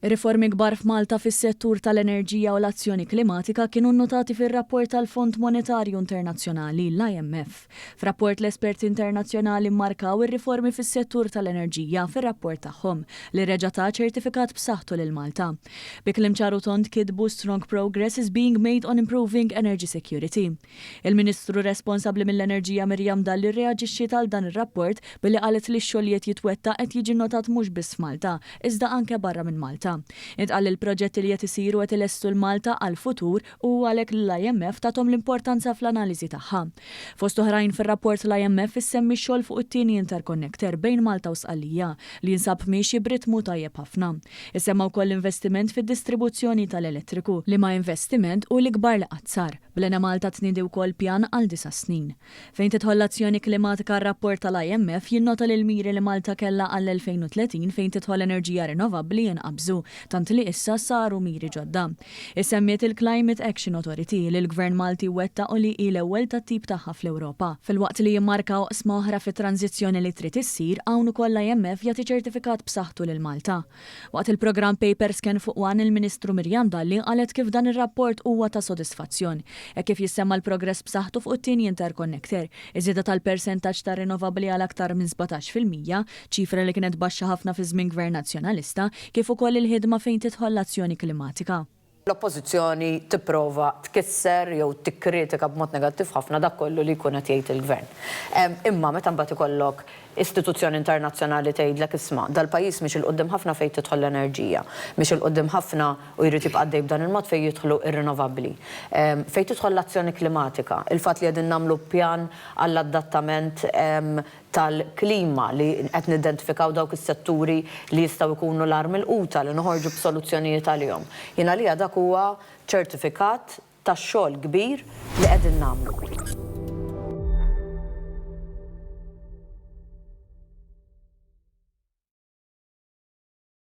Riformi kbar f'Malta fis-settur tal-enerġija u l-azzjoni klimatika kienu nnotati fir-rapport tal-Fond Monetarju Internazzjonali, l-IMF. F'rapport l-esperti internazzjonali mmarkaw ir-riformi fis-settur tal-enerġija fir-rapport tagħhom, li reġa' ta ċertifikat b'saħħtu lil Malta. Bi kliem ċar u tond kitbu "Strong progress is being made on improving energy security." Il-Ministru responsabbli mill-Enerġija Miriam Dalli rreaġixxiet għal dan ir-rapport billi qalet li x-xogħol li qed jitwettaq qed jiġi notat mhux biss f'Malta, iżda anke barra minn Malta. Intqal li l-proġetti li qed isiru qed ilestu lil Malta għal-futur u għalhekk l-IMF tathom l-importanza fl-analiżi tagħha. Fost oħrajn fir-rapport l-IMF issemmi x-xogħol fuq it-tieni interconnector bejn Malta u Sqallija li jinsab miexi b'ritmu tajjeb ħafna. Issemma wkoll l-investiment fid-distribuzzjoni tal-elettriku liema investiment hu l-ikbar li qatt sar. Bl-Enemalta tniedi wkoll pjan għal 9 snin. Fejn tidħol l-azzjoni klimatika, r-rapport tal-IMF jinnota li l-miri li Malta kellha għall-2030 fejn tidħol enerġija rinnovabbli jinqabżu, tant li issa saru miri ġodda. Issemmiet il-Climate Action Authority li l-Gvern Malti wettaq u li hi l-ewwel tat-tip tagħha fl-Ewropa. Filwaqt li jimmarka oqsma oħra fit-tranzizzjoni li trid issir, hawn ukoll l-IMF jagħti ċertifikat b'saħħtu lil Malta. Waqt il-programm Paper Scan fuq One, il-Ministru Miriam Dalli qalet kif dan ir-rapport huwa ta' sodisfazzjon. E kif jissemma l-progress b'saħħtu fuq it-tieni interconnector, iż-żieda tal-persentaġġ ta' rinnovabbli għal aktar minn 17%, ċifra li kienet baxxa ħafna fi żmien gvern nazzjonalista, kif ukoll il-ħidma fejn tidħol l-azzjoni klimatika. L-oppożizzjoni tipprova tkisser jew tikkritika b'mod negattiv ħafna dak kollu li jkun qed jgħid il-gvern. Imma meta mbagħad ikollok istituzzjoni internazzjonali tgħidlek, "Isma', dal-pajjiż miexi 'l quddiem ħafna fejn tidħol l-enerġija, miexi 'l quddiem ħafna u jrid jibqa' għaddej b'dan il-mod fejn jidħlu ir-rinnovabbli. Fejn tidħol l-azzjoni klimatika, il-fatt li qegħdin nagħmlu pjan għall-adattament tal-klima, li qed nidentifikaw dawk is-setturi li jistgħu jkunu l-agħar milquta, li noħorġu b'soluzzjonijiet għalihom. Jiena għalija dak huwa ċertifikat tax-xogħol kbir li qegħdin nagħmlu.